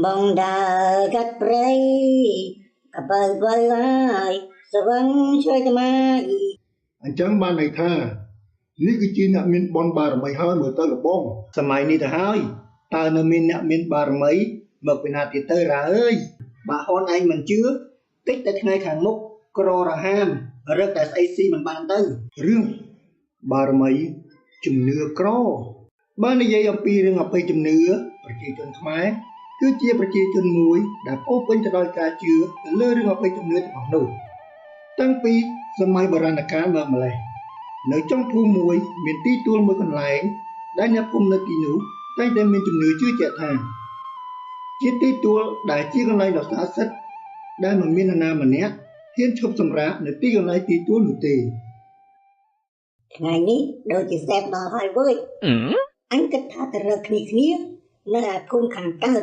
បងដើរកាត់ព្រៃកបើបើហើយស្វឹងជួយថ្មៃ អញ្ចឹងបានន័យថានេះគឺជាអ្នកមានបុណ្យបារមីហើយមើលទៅលបងសម័យនេះទៅហើយតើនៅមានអ្នកមានបារមីមកពីណាទៀតទៅរ៉ាអើយបើហនឯងមិនជឿតិចតែថ្ងៃខាងមុខក្ររហាមរឹកតែស្អីស៊ីមិនបានទៅរឿងបារមីជំនឿក្របើនិយាយអំពីរឿងអបិយជំនឿប្រជាជនខ្មែរគឺជាប្រជាជនមួយដែលពោពេញទៅដោយការជឿទៅលើរឿងអបិយជំនឿទាំងអស់នោះតាំងពីសម័យបុរាណកាលមកម្លេះនៅចុងភូមិមួយមានទីទួលមួយកន្លែងដែលអ្នកភូមិនៅទីនោះតែងតែមានជំនឿជឿជាក់ថាជាទីទួលដែលជាកន្លែងដ៏ស័ក្តិសិទ្ធិដែលមិនមាននរណាម្នាក់ហ៊ានឈប់សម្រាកនៅទីកន្លែងទីទួលនោះទេ ថ្ងៃនេះដូចជាសែបដល់ហើយវើយអញគិតថាទៅរកគ្នាគ្នានៅឯភូមិខាងកើត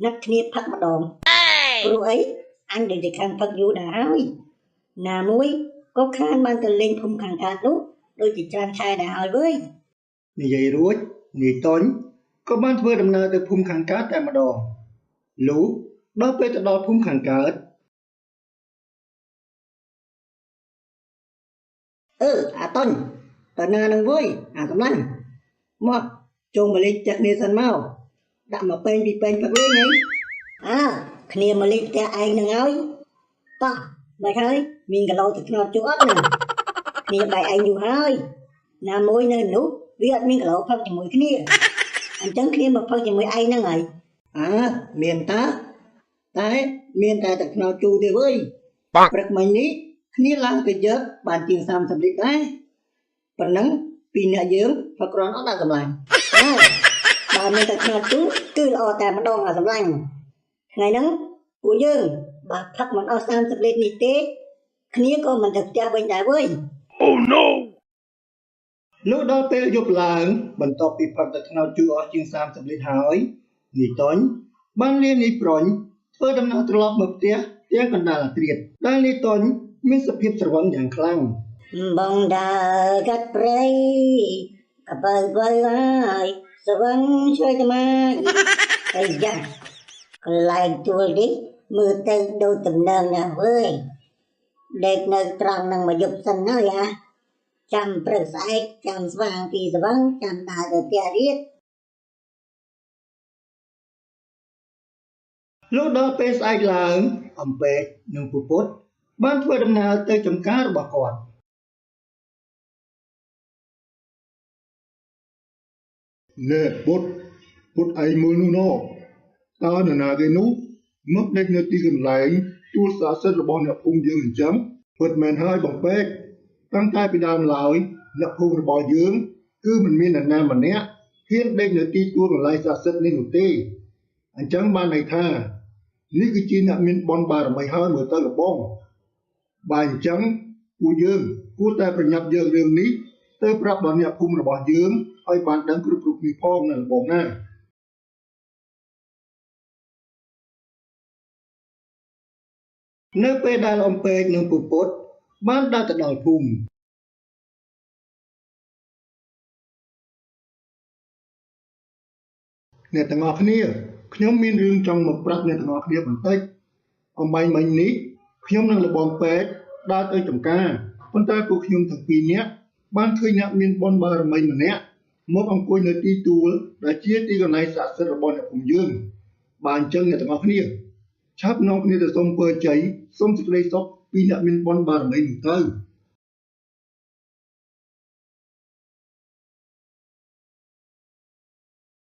ណាត់គ្នាផឹកម្ដងព្រោះអីអញដូចជាខាងផឹកយូរដែរហើយណាមួយក៏ខានបានទៅលេងភូមិខាងកើតនោះដូចជាច្រើនខែដែរហើយវើយ និយាយរួចនាយតុញក៏បានធ្វើដំណើរទៅភូមិខាងកើតតែម្ដងលុះដល់ពេលទៅដល់ភូមិខាងកើត អឺអាតុញតើណានឹងវើយអាកំឡាញ់មកចូលមកលេងផ្ទះគ្នាសិនមកដាក់មកពេងពីពេងផឹកលេងហីអើគ្នាមកលេងផ្ទះឯងនឹងហើយតោះមិនហើយមានគីឡូទៅថ្នោតជក់អត់ណាគ្នាបែកឯងយូរហើយណាមួយនៅនោះវាអត់មានគីឡូផឹកជាមួយគ្នាអញ្ចឹងគ្នាមកផឹកជាមួយឯងហ្នឹងហើយអើមានតាតែមានតែទឹកថ្នោតជូរទេវើយព្រឹកមិញនេះគ្នាឡើងទៅយកបានជាង30លីត្រដែរប៉ុណ្ណឹងពីអ្នកយើងផឹកគ្រាន់អត់ដល់កម្លាំងអើបើមានទឹកថ្នោតជូរគឺល្អតែម្ដងអាសម្លាញ់ថ្ងៃហ្នឹងពួកយើងបើផឹកមិនអស់30លីត្រនេះទេគ្នាក៏មិនទៅផ្ទះវិញដែរវើយ លុះដល់ពេលយប់ឡើងបន្ទាប់ពីផឹកទឹកត្នោតជូរអស់ជាង30លីត្រហើយនាយតុញបានលានាយប្រុញធ្វើដំណើរត្រឡប់មកផ្ទះទាំងកណ្ដាលអាធ្រាត្រដែលនាយតុញមានសភាពស្រវឹងយ៉ាងខ្លាំង បងដើរកាត់ព្រៃកបើបើហើយស្វឹងជួយថ្មៃអាយ៉ាកន្លែងទួលនេះមើលទៅដូចតំណងណាស់វើយដេកនៅត្រង់នឹងមកយប់សិនហើយអាចាំព្រឹកស្អែកចាំស្វាងពីស្វឹងចាំដើរទៅផ្ទះទៀត លុះដល់ពេលស្អែកឡើងអំពែកនិងពពុទ្ធបានធ្វើដំណើរទៅចំការរបស់គាត់ ណែពុតពុតឯងមើលនោះណោតើនរណាគេនោះមកដេកនៅទីកន្លែងទួលស័ក្តិសិទ្ធិរបស់អ្នកភូមិយើងអញ្ចឹងពិតមែនហើយបងពេកតាំងតែពីដើមឡើយអ្នកភូមិរបស់យើងគឺមិនមាននរណាម្នាក់ហ៊ានដេកនៅទីទួលកន្លែងស័ក្តិសិទ្ធិនេះនោះទេអញ្ចឹងបានន័យថានេះគឺជាអ្នកមានបុណ្យបារមីហើយមើលទៅលបងបើអញ្ចឹងពួកយើងគួរតែប្រញាប់យករឿងនេះទៅប្រាប់ដល់អ្នកភូមិរបស់យើងឲ្យបានដឹងគ្រប់គ្រប់គ្នាផងណាលបងណា នៅពេលដែលអំពែកនិងពពុទ្ធបានដើរទៅដល់ភូមិ អ្នកទាំងអស់គ្នាខ្ញុំមានរឿងចង់មកប្រាប់អ្នកទាំងអស់គ្នាបន្តិចអំបែងមិញនេះខ្ញុំនិងលបងពេកដើរទៅចំការប៉ុន្តែពួកខ្ញុំទាំងពីរនាក់បានឃើញអ្នកមានបុណ្យបារមីម្នាក់មកអង្គុយនៅទីទួលដែលជាទីកន្លែងស័ក្តិសិទ្ធិរបស់អ្នកភូមិយើងបើអញ្ចឹងអ្នកទាំងអស់គ្នាឆាប់នាំគ្នាទៅសុំពរជ័យសុំសេចក្តីសុខពីអ្នកមានបុណ្យបារមីនោះទៅ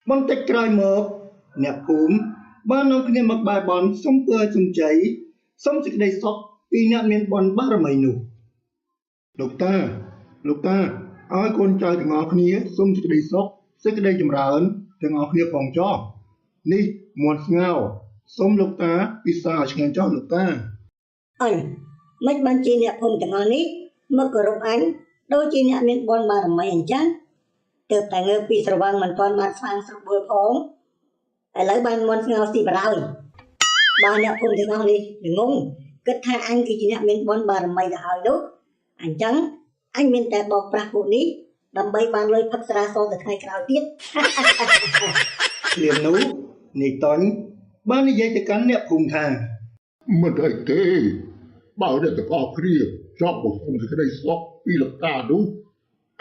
បន្តិចក្រោយមកអ្នកភូមិបាននាំគ្នាមកបែរបន់សុំពរសុំជ័យសុំសេចក្តីសុខពីអ្នកមានបុណ្យបារមីនោះ លោកតាលោកតាឲ្យកូនចៅទាំងអស់គ្នាសូមសេចក្តីសុខសេចក្តីចម្រើនទាំងអស់គ្នាផងចោះនេះមាន់ស្ងោសូមលោកតាពិសាឲ្យឆ្ងាញ់ចោះលោកតា អញមិនបានជាអ្នកភូមិទាំងអស់នេះមកគោរពអញដូចជាអ្នកមានបុណ្យបារមីអញ្ចឹងទើបតែងើបពីស្រវឹងមិនទាន់បានស្វាងស្រួលផងឥឡូវបានមន់ស្ងោស៊ីបរោយបើអ្នកភូមិទាំងអស់នេះងងគិតថាអញគឺជាអ្នកមានបុណ្យបារមីទៅហើយនោះអញ្ចឹងអញមានតែបោកប្រាស់ពួកនេះដើម្បីបានលុយផឹកស្រាសទៅថ្ងៃក្រោយទៀត ភ្លាមនោះនាយតុញ បាននិយាយទៅកាន់អ្នកភូមិថា មិនអីទេបើអ្នកទាំងអស់គ្នាចង់បង្សុំសេចក្តីសុខពីលោកតានោះ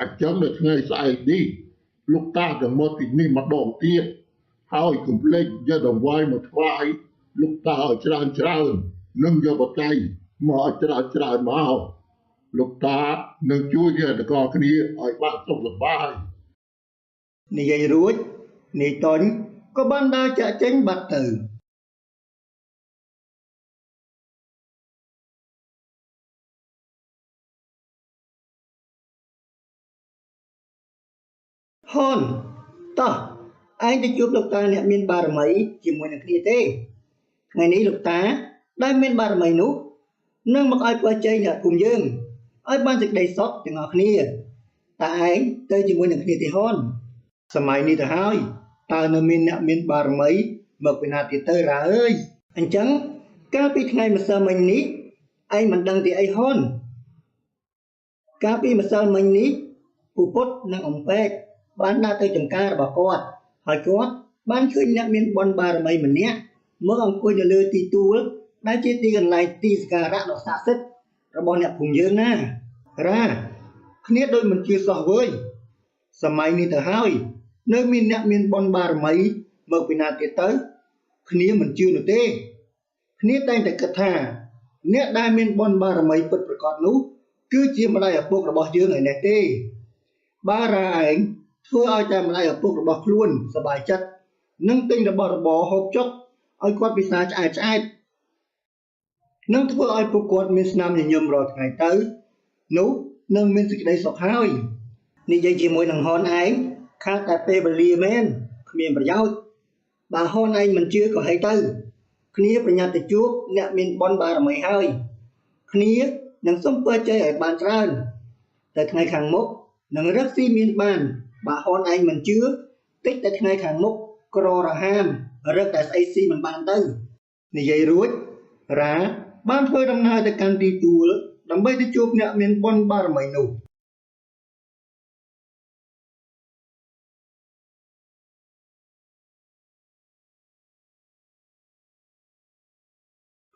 អញ្ចឹងនៅថ្ងៃស្អែកនេះលោកតានឹងមកទីនេះម្ដងទៀតហើយកុំភ្លេចយកដង្វាយមកថ្វាយលោកតាឲ្យច្រើនច្រើននិងយកបច្ច័យមកឲ្យច្រើនច្រើនមកលោកតានឹងជួយអ្នកទាំងអស់គ្នាឲ្យបានសុខសប្បាយ និយាយរួចនាយតុញក៏បានដើរចាកចេញបាត់ទៅហនតោះឯងទៅជួបលោកតាអ្នកមានបារមីជាមួយនឹងគ្នាទេថ្ងៃនេះលោកតាដែលមានបារមីនោះនឹងមកឲ្យពរជ័យអ្នកភូមិយើងឲ្យបានសេចក្តីសុខទាំងអស់គ្នាតើឯងទៅជាមួយនឹងគ្នាទេហនសម័យនេះទៅហើយតើនៅមានអ្នកមានបារមីមកពីណាទៀតទៅរ៉ាអើយអញ្ចឹងកាលពីថ្ងៃម្សិលមិញនេះឯងមិនដឹងទីអីហនកាលពីម្សិលមិញនេះពូពុទ្ធនិងអំពែកបានដើរទៅចំការរបស់គាត់ហើយគាត់បានឃើញអ្នកមានបុណ្យបារមីម្នាក់មកអង្គុយនៅលើទីទួលដែលជាទីកន្លែងទីសក្ការៈដ៏ស័ក្តិសិទ្ធិរបស់អ្នកភូមិយើងណារ៉ាគ្នាដូចមិនជឿសោះវើយសម័យនេះទៅហើយនៅមានអ្នកមានបុណ្យបារមីមកពីណាទៀតទៅគ្នាមិនជឿនោះទេគ្នាតែងតែគិតថាអ្នកដែលមានបុណ្យបារមីពិតប្រាកដនោះគឺជាម្ដាយឪពុករបស់យើងឯនេះទេបារ៉ាឯងធ្វើឲ្យតែម្ដាយឪពុករបស់ខ្លួនសប្បាយចិត្តនិងទិញរបស់របរហូបចុកឲ្យគាត់ពិសាឆ្អែតឆ្អែតនិងធ្វើឲ្យពួកគាត់មានស្នាមញញឹមរាល់ថ្ងៃទៅនោះនឹងមានសេចក្តីសុខហើយនិយាយជាមួយនឹងហនឯងខាតតែពេលវេលាមែនគ្មានប្រយោជន៍បើហនឯងមិនជឿក៏ហីទៅគ្នាប្រញាប់ទៅជួបអ្នកមានបុណ្យបារមីហើយគ្នានឹងសុំពរជ័យឲ្យបានច្រើនតែថ្ងៃខាងមុខនឹងរកស៊ីមានបានបើហនឯងមិនជឿតិចតែថ្ងៃខាងមុខក្ររហាមរកតែស្អីស៊ីមិនបានទៅនិយាយរួចរ៉ាបានធ្វើដំណើរទៅកាន់ទីទួលដើម្បីទៅជួបអ្នកមានបុណ្យបារមីនោះ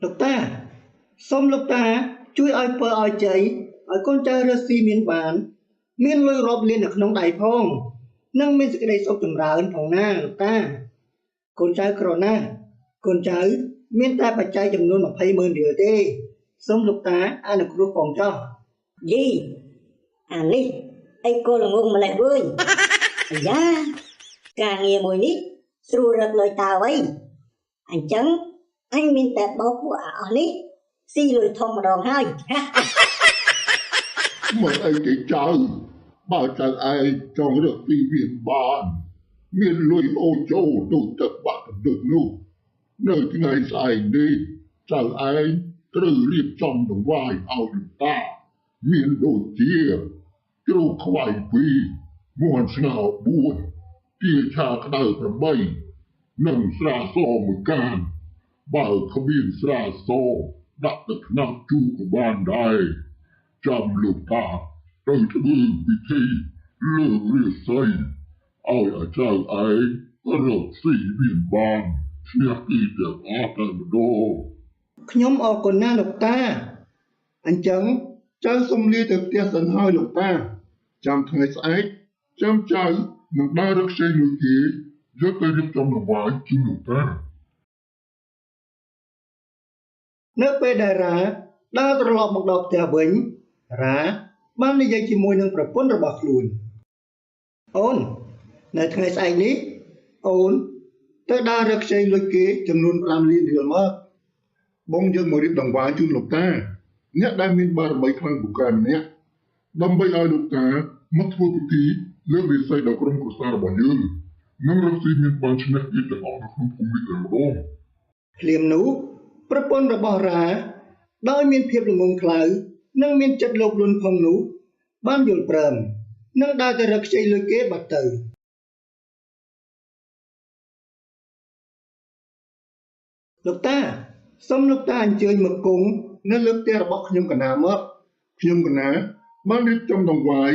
លោកតាសូមលោកតាជួយឲ្យពរឲ្យជ័យឲ្យកូនចៅរកស៊ីមានបានមានលុយរាប់លាននៅក្នុងដៃផងនិងមានសេចក្តីសុខចម្រើនផងណាលោកតាកូនចៅក្រណាស់កូនចៅមានតែបច្ច័យចំនួន200,000រៀលទេសូមលោកតាអនុគ្រោះផងចុះយីអានេះអីកូនល្ងងម្លេះវើយអាយ៉ាការងារមួយនេះស្រួលរកលុយតើអ្វីអញ្ចឹងអញមានតែបោកពួកអាអស់នេះស៊ីលុយធំម្ដងហើយ មិនអីទេចៅបើចៅឯងចង់រកស៊ីមានបានមានលុយអូចូលដូចទឹកបាក់ទឹកនោះនៅថ្ងៃស្អែកនេះចៅឯងត្រូវរៀបចំដង្វាយឲ្យលោកតាមានដូចជាជ្រូកខ្វៃ2មាន់ស្ងោ4ទាឆាក្តៅ8និងស្រាស1កានបើគ្មានស្រាសដាក់ទឹកថ្នាំជូរក៏បានដែរចាំលោកតាត្រូវធ្វើពិធីលើករាសីឲ្យអាចៅឯងរកស៊ីមានបានឈ្នះគេទាំងអស់តែម្ដងខ្ញុំអរគុណណាស់លោកតាអញ្ចឹងចៅសុំលាទៅផ្ទះសិនហើយលោកតាចាំថ្ងៃស្អែកចាំចៅនឹងដើររកខ្ចីលុយគេយកទៅរៀបចំដង្វាយជូនលោកតានៅពេលដែលរ៉ាដើរត្រឡប់មកដល់ផ្ទះវិញរ៉ាបាននិយាយជាមួយនឹងប្រពន្ធរបស់ខ្លួនអូននៅថ្ងៃស្អែកនេះអូនទៅដើររកខ្ចីលុយគេចំនួន5លានរៀលមកបងយើងមករៀបដង្វាយជូនលោកតាអ្នកដែលមានបារមីខ្លាំងពូកែម្នាក់ដើម្បីឲ្យលោកតាមកធ្វើពិធីលើករាសីដល់ក្រុមគ្រួសាររបស់យើងនិងរកស៊ីមានបានឈ្នះគេទាំងអស់នៅក្នុងភូមិនេះតែម្ដងភ្លាមនោះប្រពន្ធរបស់រ៉ាដោយមានភាពល្ងង់ខ្លៅនិងមានចិត្តលោភលន់ផងនោះបានយល់ព្រមនិងដើរទៅរកខ្ចីលុយគេបាត់ទៅលោកតាសូមលោកតាអញ្ជើញមកគង់នៅលើផ្ទះរបស់ខ្ញុំកណាមកខ្ញុំកណាបានរៀបចំដង្វាយ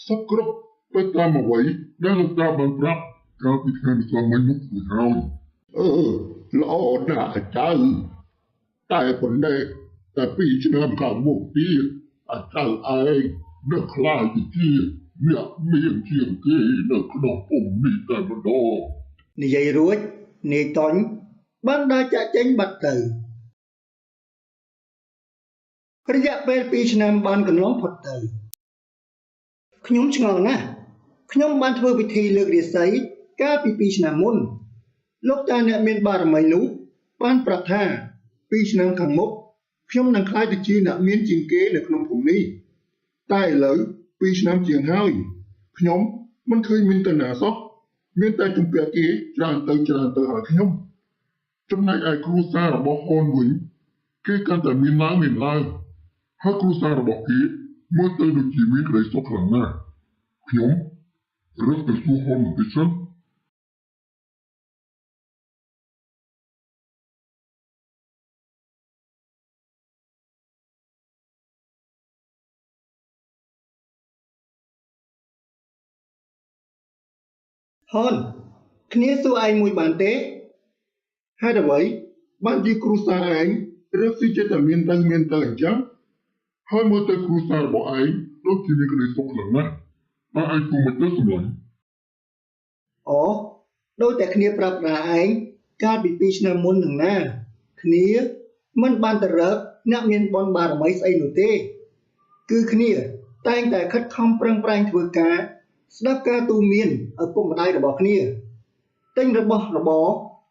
សពគ្រប់ទៅតាមអ្វីដែលលោកតាបានប្រាប់កាលពីថ្ងៃម្សិលមិញនោះរួចហើយអឺ ល្អណាស់អាចៅតែប៉ុណ្ណេះតែ2ឆ្នាំខាងមុខទៀតអាចៅឯងនឹងក្លាយទៅជាអ្នកមានជាងគេនៅក្នុងភូមិនេះតែម្ដង និយាយរួចនាយតុញបានដើរចាកចេញបាត់ទៅរយៈពេល2ឆ្នាំបានកន្លងផុតទៅខ្ញុំឆ្ងល់ណាស់ខ្ញុំបានធ្វើពិធីលើករាសីកាលពី2ឆ្នាំមុនលោកតាអ្នកមានបារមីនោះបានប្រាប់ថា2ឆ្នាំខាងមុខខ្ញុំនឹងក្លាយទៅជាអ្នកមានជាងគេនៅក្នុងភូមិនេះតែឥឡូវ2ឆ្នាំជាងហើយខ្ញុំមិនឃើញមានទៅណាសោះមានតែជំពាក់គេច្រើនទៅច្រើនទៅហើយខ្ញុំ ចំណែកឯគ្រួសាររបស់ហនវិញគេកាន់តែមានឡើងមានឡើងហើយគ្រួសាររបស់គេមើលទៅដូចជាមានក្តីសុខខ្លាំងណាស់ខ្ញុំរឹកទៅសួរហនបន្តិចសិន ហនគ្នាសួរឯងមួយបានទេ ហេតុអ្វីបានជាគ្រួសារឯងរកស៊ីចិត្តតែមានទៅមានទៅអញ្ចឹងហើយមើលទៅគ្រួសាររបស់ឯងដូចជាមានក្តីសុខខ្លាំងណាស់តើឯងធ្វើមិនទៅសម្លាញ់ អូដូចតែគ្នាប្រាប់រាឯងកាលពី2ឆ្នាំមុននឹងណាគ្នាមិនបានទៅរកអ្នកមានបុណ្យបារមីស្អីនោះទេគឺគ្នាតែងតែខិតខំប្រឹងប្រែងធ្វើការស្ដាប់ការទូន្មានឪពុកម្ដាយរបស់គ្នាទិញរបស់របរ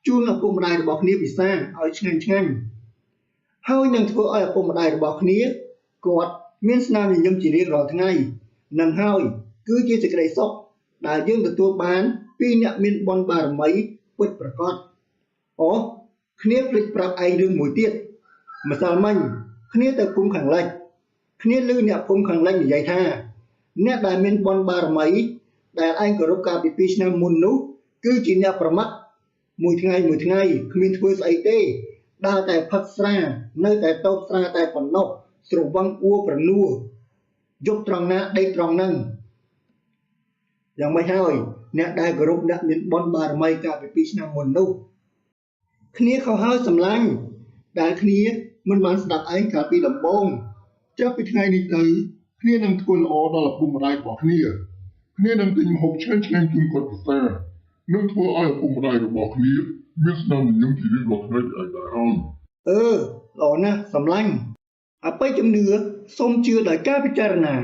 ជូនឪពុកម្ដាយរបស់គ្នាពិសាឲ្យឆ្ងាញ់ឆ្ងាញ់ហើយនឹងធ្វើឲ្យឪពុកម្ដាយរបស់គ្នាគាត់មានស្នាមញញឹមជារៀងរាល់ថ្ងៃនឹងហើយគឺជាសេចក្តីសុខដែលយើងទទួលបានពីអ្នកមានបុណ្យបារមីពិតប្រាកដអូគ្នាភ្លេចប្រាប់ឯងរឿងមួយទៀតម្សិលមិញគ្នាទៅភូមិខាងលិចគ្នាឮអ្នកភូមិខាងលិចនិយាយថាអ្នកដែលមានបុណ្យបារមីដែលឯងគោរពកាលពី2ឆ្នាំមុននោះគឺជាអ្នកប្រមាថមួយថ្ងៃមួយថ្ងៃគ្មានធ្វើស្អីទេដើរតែផឹកស្រានៅតែតូបស្រាតែប៉ុណ្ណោះស្រវឹងអួប្រនួយប់ត្រង់ណាដេកត្រង់ហ្នឹងយ៉ាងម៉េចហើយអ្នកដែលគោរពអ្នកមានបុណ្យបារមីកាលពី2ឆ្នាំមុននោះគ្នាខុសហើយសម្លាញ់ដែលគ្នាមិនបានស្ដាប់ឯងកាលពីដំបូង ចាប់ពីថ្ងៃនេះទៅគ្នានឹងធ្វើល្អដល់ឪពុកម្ដាយរបស់គ្នាគ្នានឹងទិញម្ហូបឆ្ងាញ់ឆ្ងាញ់ជូនគាត់ពិសានឹងធ្វើឲ្យឪពុកម្ដាយរបស់គ្នាមានស្នាមញញឹមជារៀងរាល់ថ្ងៃឯងដែរហើយ អឺល្អណាស់សម្លាញ់អបិយជំនឿសូមជឿដោយការពិចារណា